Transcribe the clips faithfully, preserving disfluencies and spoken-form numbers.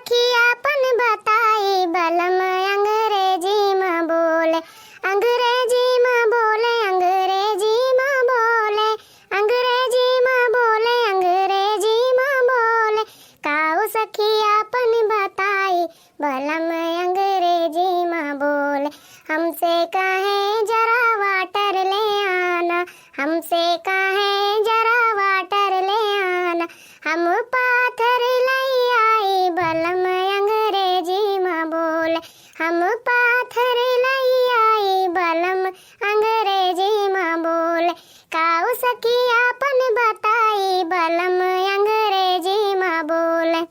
कि आपन बताई बलम अंग्रेजी म बोले, अंग्रेजी म बोले, अंग्रेजी म बोले, अंग्रेजी म बोले, अंग्रेजी म बोले। काऊ सखी आपन बताई बलम अंग्रेजी म बोले। हमसे कहे जरा वाटर ले आना, हमसे कहे जरा वाटर ले आना, हम पाथर लई आई बलम अंग्रेजी म बोले, हम पाथर लई आई बलम अंग्रेजी म बोले। काऊ सखी आपन बताई बलम अंग्रेजी म बोले।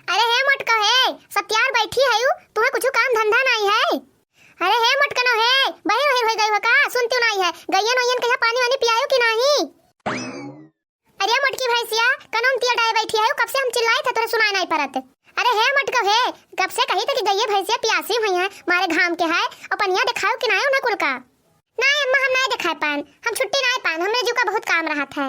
अरे हे मोटका हे, सत्यार बैठी हयू, तुहे कुछु काम धंधा नाई है? अरे हे मोटकनो हे, बहिर वहिर होइ गई हो का? सुनत्यू नाई है, गइयन वइयन कहिया पानी वानी पियायू कि नाई? अरे मोटकी भैंसिया, कनउन तिया डाए बैठी हयू, कब से हम चिल्लाई थे, तोरे सुनाई नाई परत। अरे हे मोटका हे, कब से कही थे कि गइये भैंसिया पियासी हुई है, मारे घाम के है, अउ पनिया देखायू कि नाई उन्हें कुल का? नाई अम्मा, हम नाई देखाए पाएन, हम छुट्टी नाई पाएन, हमरे जू का बहुत काम रहत है।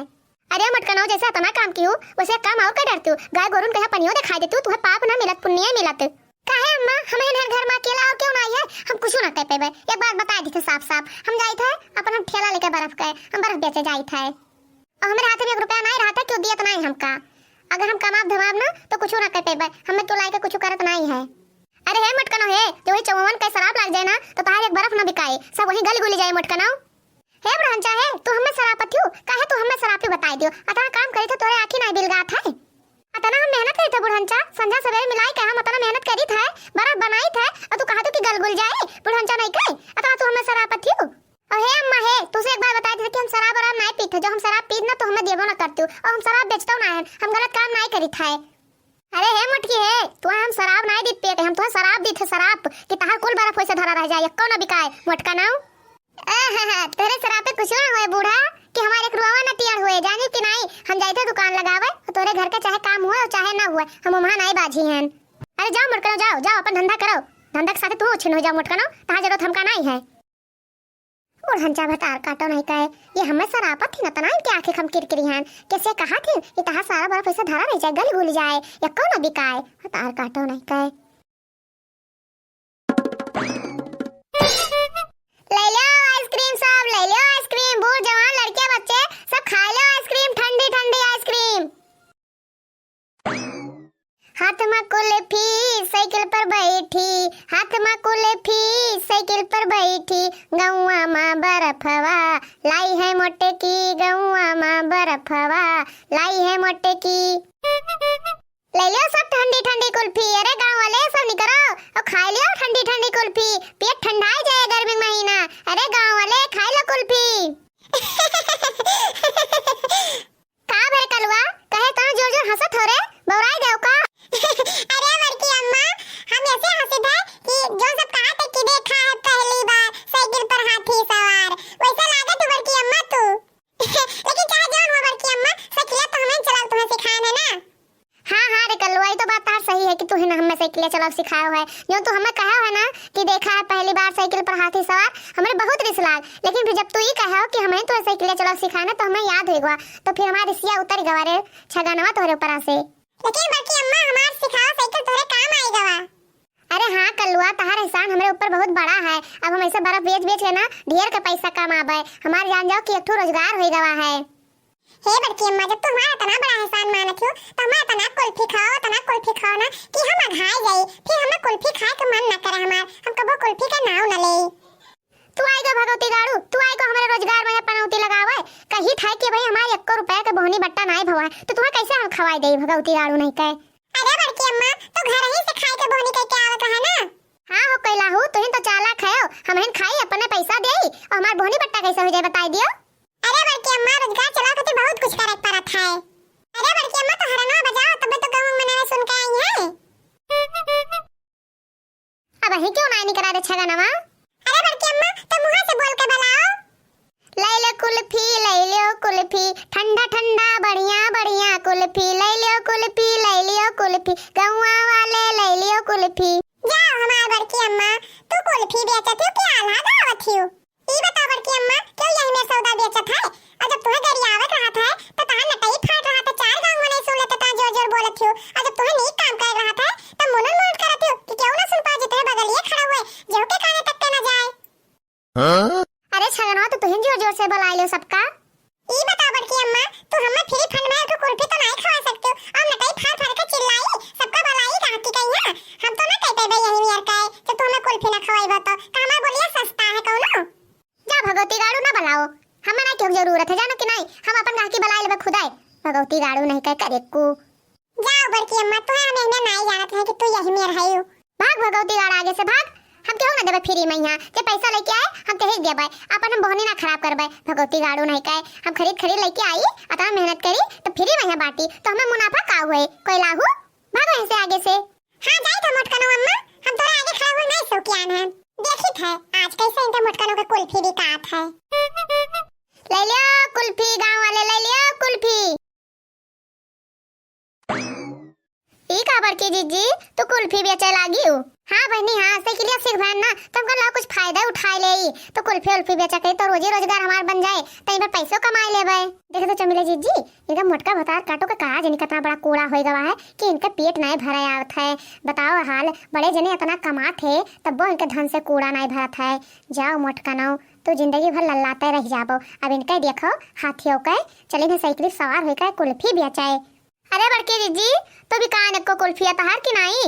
अरे मोटकनो, जैसे अतना काम किहू, वैसे काम और का डरत्यू? गाय गोरुन कहिया पनियो देखाई देत्यू, तुहे पाप ना मिलत, पुण्य मिलत। काहे अम्मा, हमहिन हर घर मा अकेला और केहू नाई है, हम कुछु ना कह पेबे। एक बात बताई देथे साफ साफ, हम जाइत है अपन हम ठेला लेके बर्फ के, हम बर्फ बेचे जाइत है। और हमरे हाथे में एक रुपया नाई रहत है, केहू दियत नाई हमका। अगर हम कमाब धमाब ना तो कुछु ना कह पेबे, हमें केहू लाई के कुछु करत नाई है। अरे हे मोटकनो हे, जो वही चौवन के शराब लाग जाए ना, तो तहार एक बर्फ ना बिकाए, सब वही गल गुली जाए मोटकनो। हे बुढ़नचा हे, तू हमें सरापत हू? काहे तू हमें सरापी बताई दियो? अतना काम करी थे, तोरे आँखी नाई बिलगात है? अतना हम मेहनत करी थे बुढ़नचा, संझा सवेरे मिलाई के हम अतना मेहनत करी थे, बर्फ बनाई थे, और तू कहा तू कि गल गुल जाए, बुढ़नचा नाई कहे, अतना तू हमें सरापत हू? और हे अम्मा हे, तुसे एक बार बताई थे कि हम शराब वराब नाई पीत है, जो हम शराब पीत ना तो हमें देबो ना करत्यू, और हम शराब बेचतो ना है, हम गलत काम नाई करी थे। अरे हे मोटकी हे, तुहे हम शराब नाई दीत पिए के, हम तुहे शराब दीत है, शराब, कि तहार कुल बर्फ वैसे धरा रह जाए, एको ना बिकाए, मोटका नाऊ। आहा, तोरे शराब पे कुछ ना होए बूढ़ा, कि हमारे एक रुआ ना टियार हुए, जानी कि नाई, हम जाइत है दुकान लगावे, तोरे घर के चाहे काम हुए और चाहे ना हुए, हम उम्हा नाई बाझी हन। अरे जाओ मोटकनो, जाओ, जाओ, अपन धंधा करो, धंधा के साथे तू उछिन हो जाओ मोटकनो, तहार जरूरत हमका नाई है। बुढ़नचा भतार काटो नाई कहे, ये हमें सरापत थी न, तना इनके आँखें खम किरकिरी हन। कैसे कहा थी कि तहार सारा बर्फ ऐसे धरा रह जाए, गल गुल जाए, एको ना बिकाए। भतार काटो नाई कहे। ले लो आइसक्रीम सब, ले लो आइसक्रीम, बूढ़ जवान लड़के बच्चे सब खा लो आइसक्रीम, ठंडी ठंडी आइसक्रीम। हाथ मा कुल्फी, साइकिल पर बैठी, हाथ मा कुल्फी, साइकिल पर बैठी, गौवा मा बर्फवा लाई है मोटकी, गौवा मा बर्फवा लाई है मोटकी। ले लो सब ठंडी ठंडी कुल्फी, अरे गाँव वाले सब निकरो और खाई लियो ठंडी ठंडी कुल्फी, पेट ठंडाई जाए गर्मी महीना, अरे गाँव वाले खाई लो कुल्फी। का भे कलुआ, काहे इतना जोर जोर हँसत हो रे? बौराई गयो का? अरे बड़की अम्मा, हम ऐसे हँसत है कि जो सब कहा थे कि देखा है पहली बार साइकिल पर हाथी सवार, वैसे लागत हो बड़की अम्मा तू। लेकिन चाहे जौन हो बड़की अम्मा, साइकिल तो हमें चलाओ तुम्हें सिखाए है ना। हाँ, हाँ रे कलुआ, ई तो बात तार सही है कि तू ही ना हमें साइकिल चलाओ सिखायो है। जो तू हमें कहो है ना कि देखा है पहली बार साइकिल पर हाथी सवार, हमरे बहुत रिस लाग। लेकिन फिर जब तू ई कहो कि हमें तो साइकिल चलाओ सिखाए ना, तो हमें याद होई गवा, तो फिर हमार रिसिया उतर गवा रे छगनवा तोहरे ऊपरा से। लेकिन बड़की अम्मा, हमार सिखाओ साइकिल तोहरे काम आई गवा। अरे हाँ कलुआ, तहार एहसान हमरे ऊपर बहुत बड़ा है। अब हम ऐसे बर्फ बेच बेच के ना ढेर के पैसा कमाबे। हमार जान जाओ कि एक ठो रोजगार होई गवा है। हे बड़की अम्मा, जब तू हमारा इतना बड़ा एहसान मानत हो, तो हमें इतना कुल्फी खाओ, इतना कुल्फी खाओ ना कि हम अघाए जाई, फिर हमें कुल्फी खाए के मन ना करे हमार, हम कबो कुल्फी का नाव न ले। तू आई गो भगवती गाड़ू, तू आई गो हमारे रोजगार में पनौती लगावे। कही था कि भाई हमारे एको रुपया के बोहनी बट्टा नाई भवा है, तो तुम्हें कैसे हम खवाई दे भगवती गाड़ू नहीं कहे। अरे बड़की अम्मा, तू घर ही से खाए के बोहनी कह के आवत रहे ना। हाँ हो कैलाहू, तुहिन तो चालाक है, हमहिन खाई अपने पैसा देई और हमार बोहनी बट्टा कैसे हो जाए बताई दियो। अरे बड़की अम्मा, रोजगार चलावे खातिर बहुत कुछ करे के पड़त है। अरे बड़की अम्मा, तो हरनवा बजाओ, तबे तो गाँव में नया सुन के आई है। अब ही क्यों ना निकला रे छगनवा? अरे बड़की अम्मा, तो मुँह से बोल के बुलाओ। ले लो कुल्फी, ले लो कुल्फी, ठंडा ठंडा बढ़िया बढ़िया कुल्फी, ले लो कुल्फी, ले लो कुल्फी, गौवा वाले ले लो कुल्फी। जाओ हमार बड़की अम्मा, तू कुल्फी बेचत हो कि आल्हा गावत हो? ई बताओ बड़की अम्मा, क्यों यही में सौदा बेचत है? और जब तुम्हें गरियावत रहत है, तो तहार नटई फाट रहा था, चार गाँव में नहीं सुन लेते, ता जोर जोर बोलत हो। और जब तुम्हें नीक काम ठगनवा तो तुहिन जोर जोर से बोलाइ लेउ सबका। ई बताओ बड़की अम्मा, तू हमें फ्री फंड में एक कुल्फी तो नाहीं खवाइ सकतेउ, अउर नटई फार फार के चिल्लाई, सबका बोलाई गाहकी कहिया। हम तो ना कहि पइबे यही मेर का, जब तू हमें कुल्फी ना खवाइबो तो, का हमार बोलिया सस्ता है कउनो? जा भगवती गाड़ू ना बोलाओ, हमें ना केहू जरूरत है, जानो कि नाहीं, हम अपन गाहकी बोलाइ लेबे खुदाई। भगवती गाड़ू नहीं कह करे कु। जाओ बड़की अम्मा, तुहे हम एहने नाहीं जानत है कि तू यही मेर हयू। भाग भगवती गाड़ा आगे से भाग, हम केहू ना देबे फ्री में यहाँ, जे पैसा लइके आए हम तेही देबे, अपन हम बोहनी ना खराब करबे। भगवती गाड़ू नहीं कहे, हम खरीद खरीद लइके आई, अतना मेहनत करी तो फ्री में यहाँ बाटी तो हमें मुनाफा का हुए, कोई लाहू? भागो यहाँ से आगे से। हाँ जाई था मोटकनो अम्मा, हम तोरा आगे खड़ा हुए नहीं सो कियान है। देखी थे आज कैसे इनके मोटकनो के कुल्फी बिकात है। ले लियो कुल्फी गाँव वाले, ले लियो कुल्फी। ई का बड़की जिज्जी, तू कुल्फी बेचे लागी हो? हाँ बहिनी, हाँ, साइकिलिया सीख भयन ना, तो हमका लगा कुछ फायदा उठाए ले ई, तो कुल्फी उल्फी बेचा करी, तो रोजी रोजगार हमार बन जाए, तो इन पर पैसो कमाए लेबे। देखे तो चमेलिया जिज्जी, इनका मोटका भतार काटो के कहा जानी कितना बड़ा कूड़ा होई गवा है कि इनका पेट नाहीं भरे आवत है। बताओ हाल, बड़े जने इतना कमात है, तब्बो इनके धन से कूड़ा नाहीं भरत है। जाओ मोटकनो, तू जिंदगी भर लल्लाते रह जाबो। अब इनके देखो, हाथियों के, चली ने साइकिल सवार होई के कुल्फी बेचे। अरे बड़की जिज्जी, तू बिकान एक्को कुल्फिया तहार कि नाई?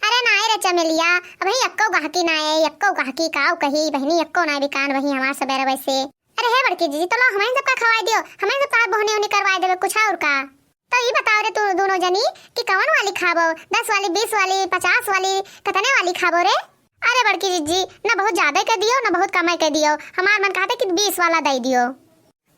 अरे नाई रे चमेलिया, अबहीं एक्को गाहकी नाई, एक्को गाहकी काऊ कही बहिनी, एक्को नाई बिकान वही हमार सबेरे वैसे। अरे हे बड़की जिज्जी, तो लो हमइन सबका खवाई दियो, हमइन सब तहार बोहनी उहनी करवाई देबे, कुछ और का। तो ई बताओ रे तू दोनों जनी कि कवन वाली खाबो, दस वाली, बीस वाली, पचास वाली, कतने वाली खाबो रे? अरे बड़की जिज्जी, ना बहुत ज्यादा के दियो, ना बहुत कम के दियो, हमार मन कहते कि बीस वाला दे दियो।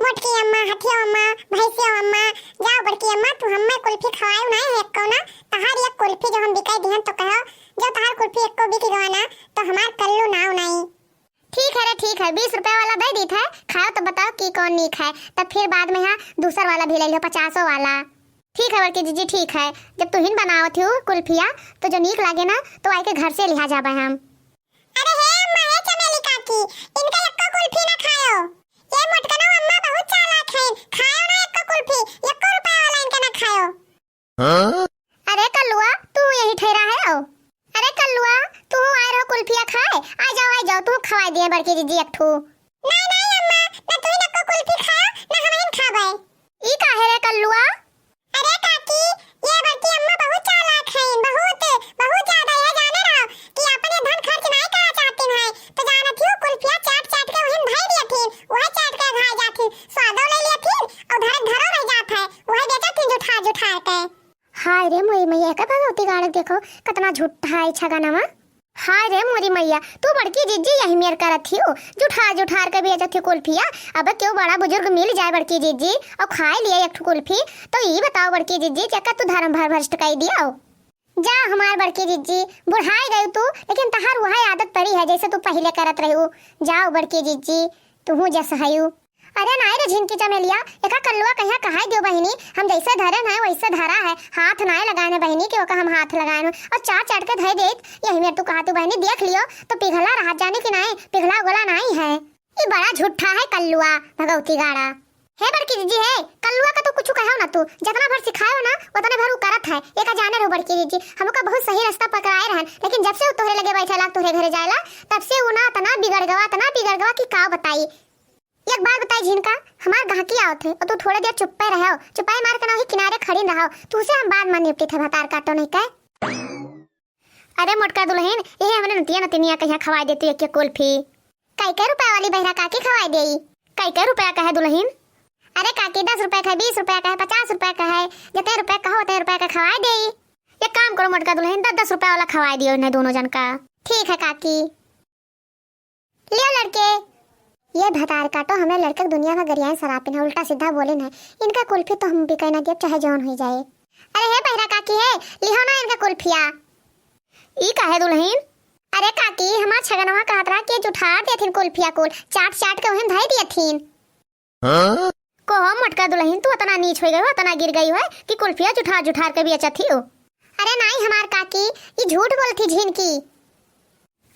मोटकी अम्मा, हथियो अम्मा, भैंसियो अम्मा, जाओ बड़की अम्मा, तू हम्मे कुल्फी खवायो नाई है एक्को ना, तहार एक कुल्फी जो हम बिकाई दिहन तो कहो, जो तहार कुल्फी एक्को बिक गवा ना, तो हमार कल्लू नाव नाई। ठीक है रे, ठीक है, बीस रुपया वाला दे दीत है, खाओ तो बताओ कि कौन नीक है, तब फिर बाद में यहाँ दूसर वाला भी ले लियो, पचासो वाला। ठीक है बड़की जिज्जी, ठीक है, जब तुहिन बनावत हो कुल्फिया, तो जो नीक लागे ना, तो आइके घर से लिहा जाबे हम। अरे हे अम्मा, हे चमेली काकी, इनका एक्को कुल्फी ना खायो। ये मोटकनो अम्मा बहुत चालाक है, खायो ना एक्को कुल्फी, एक्को रुपया वाला इनका ना खायो। हाँ? अरे कल्लुआ, तू यही ठहरा है हो? अरे कल्लुआ, तू आए रहो कुल्फिया खाए, आ जाओ, आ जाओ, तू खवाई दिए बड़की जिज्जी एक ठू। नहीं, नहीं अम्मा, ना तू ही एक्को कुल्फी खायो, ना हम ही खाबे। ई काहे रे कल्लुआ? अरे काकी, ये बड़की अम्मा बहुत चालाक हैं, बहुत, बहुत ज्यादा। ये जाने रहो कि अपन ये धन खर्च नहीं करा चाहती हैं, तो जानत ही कुल्फिया चाट चाट के उहिन धई दियथिन, वह चाट के घाय जाथिन, स्वादो ले लियथिन और धरे धरो रह जात है, वह बेचथिन जुठार जुठार के। हाय रे मोरी मैया, का भगवती गाड़क देखो, कतना झूठा है छगनवा। हाय रे मोरी मैया, तू बड़की जिज्जी यही मेर करत हियो, जुठार जुठार के बेचत हियो कुल्फिया। अब केहू बड़ा बुजुर्ग मिल जाए बड़की जिज्जी और खाए लिए एक ठो कुल्फी, तो ई बताओ बड़की जिज्जी, जेका तू धर्म भर भ्रष्ट कई दियो। जा हमार बड़की जिज्जी, बुढ़ाई गयू तू, लेकिन तहार वह आदत पड़ी है जैसे तू पहले करत रहू। जाओ बड़की जिज्जी, तुहू जस हयू। अरे नाई रे झिनकी चमेलिया, एका कल्लुआ कहिया कहाई दियो बहिनी, हम जैसे धरे हैं वैसे धरा है, हाथ नाई लगाए हैं बहिनी कि ओका हम हाथ लगाए हैं, और चाट चाट के धई देत, यही मेर तू कहा तू बहिनी देख लियो, तो पिघला रहा जाने कि नाई, पिघला गोला नाई है। ई बड़ा झूठा है कल्लुआ, भगवती गाड़ा। हे बड़की जिज्जी हे, कल्लुआ का तो कुछ कहो ना तू, जितना भर सिखायो ना, उतने भर उ करत है, एका जाने रहो बड़की जिज्जी, हमका बहुत सही रास्ता पकड़ाए रहन, लेकिन जब से उ तोहरे लगे बैठे लाग, तोहरे घरे जाएला, तब से उ ना इतना बिगड़ गवा, इतना बिगड़ गवा कि का बताई। एक बात बताई झिनका, हमार गाहकी आवत है और तू थोड़े देर चुप्पे रहो, चुप्पे मार के ना वही किनारे खड़ीन रहो, तू से हम बाद में निपटी थे भतार काटो नहीं कह। अरे मोटका दुलहिन, यही हमरे नतिया नतिनिया कहिया खवाई देती एक एक कुल्फी। कई कई रुपया वाली बहिरा काकी खवाई देई? कई कई रुपया का है दुलहिन? अरे काकी, दस रुपया का है, बीस रुपया का है, पचास रुपया का है, जते रुपया कहो उते रुपया का खवाई देई। एक काम करो मोटका दुलहिन, दस दस रुपया वाला खवाई दियो इन्हें दोनों जन का। ठीक है काकी। लियो लड़के, ये भतार काटो, हमरे लड़के के दुनिया में गरियाएं सरापिन है, उल्टा सीधा बोलिन है। इनका कुल्फी तो हम बिकाई ना दियब, चाहे जौन हुई जाए। अरे हे बहिरा काकी हे, लिहो ना इनका कुल्फिया। ई काहे दुलहिन? अरे काकी, हमार छगनवा कहत रहा कि जुठार देथिन कुल्फिया कुल, चाट चाट के उहिन धई दियथिन। हाँ? को हो मोटका दुलहिन, तू अतना नीच होई गई हो, अतना गिर गई हो कि कुल्फिया जुठार जुठार के बेचत ही हो। अरे नाई हमार काकी, ई झूठ बोलत ही झिनकी।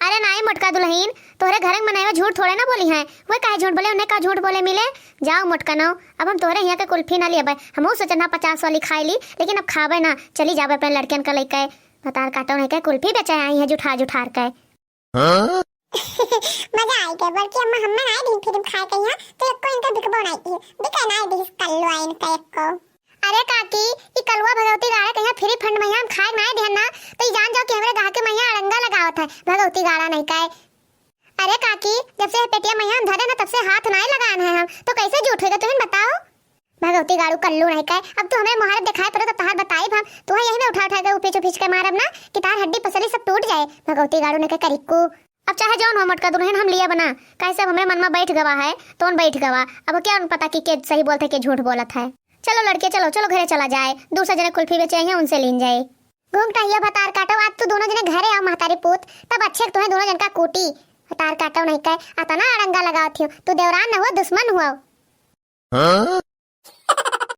अरे नाई मोटका दुलहिन, तोहरे घर में मनई झूठ थोड़े ना बोली हैं, वे काहे झूठ बोले, उन्हें का झूठ बोले मिले। जाओ मोटकनो, अब हम तोहरे हियाँ के कुल्फी ना लेबे, हमहू सोचन हा पचास वाली खाई ली, लेकिन अब खाबे ना, चली जाबे अपने लड़कियन का लइके। भतार काटो नहीं के कुल्फी बेचे आई है जुठार जुठार के। हाँ? मजा आई गए, बल्कि अम्मा हम्मे नाई दिन फिल्म खाए कहिया, तो एको इनका बिकबो नाई की, बिका नाई दिस कल्लू आइन का एको। अरे काकी, ई कलुआ भगवती गाड़े कहिया फ्री फंड में हम खाए नाई दिहन ना, तो ई जान जाओ कि हमरे गाह के मैया अड़ंगा लगावत है, भगवती गाड़ा नहीं काए। अरे काकी, जब से पेटिया मैया हम धरे ना, तब से हाथ नाई लगान है हम, तो कैसे झूठ होइगा, तुहिन बताओ। भगवती गाड़ू कल्लू नहीं काए, अब तू हमें मुहारत दिखाए पड़ो, तब तहार बताइब हम, तू यही में उठा उठा के उफीच उफीच के मारब ना, कि तार हड्डी पसली सब टूट जाए, भगवती गाड़ू नहीं काए करिक्कू। अब चाहे जौन हो मोटका दुल्हन, हम लिया बना, काहे से अब हमरे मन में बैठ गवा है, तौन बैठ गवा। अब क्या उन पता कि के सही बोलत है, के झूठ बोलत है। चलो लड़के, चलो, चलो घरे चला जाए, दूसरा जने कुल्फी बेचे हैं, उनसे लीन जाए। घूंघटहिया भतार काटो, आज तू दोनों जने घरे आओ महतारी पूत, तब अच्छे तुम्हें दोनों जन का कूटी। भतार काटो नहीं काए, अतना अड़ंगा लगावत हो, तू देवरान न हुआ, दुश्मन हुआ। हाँ?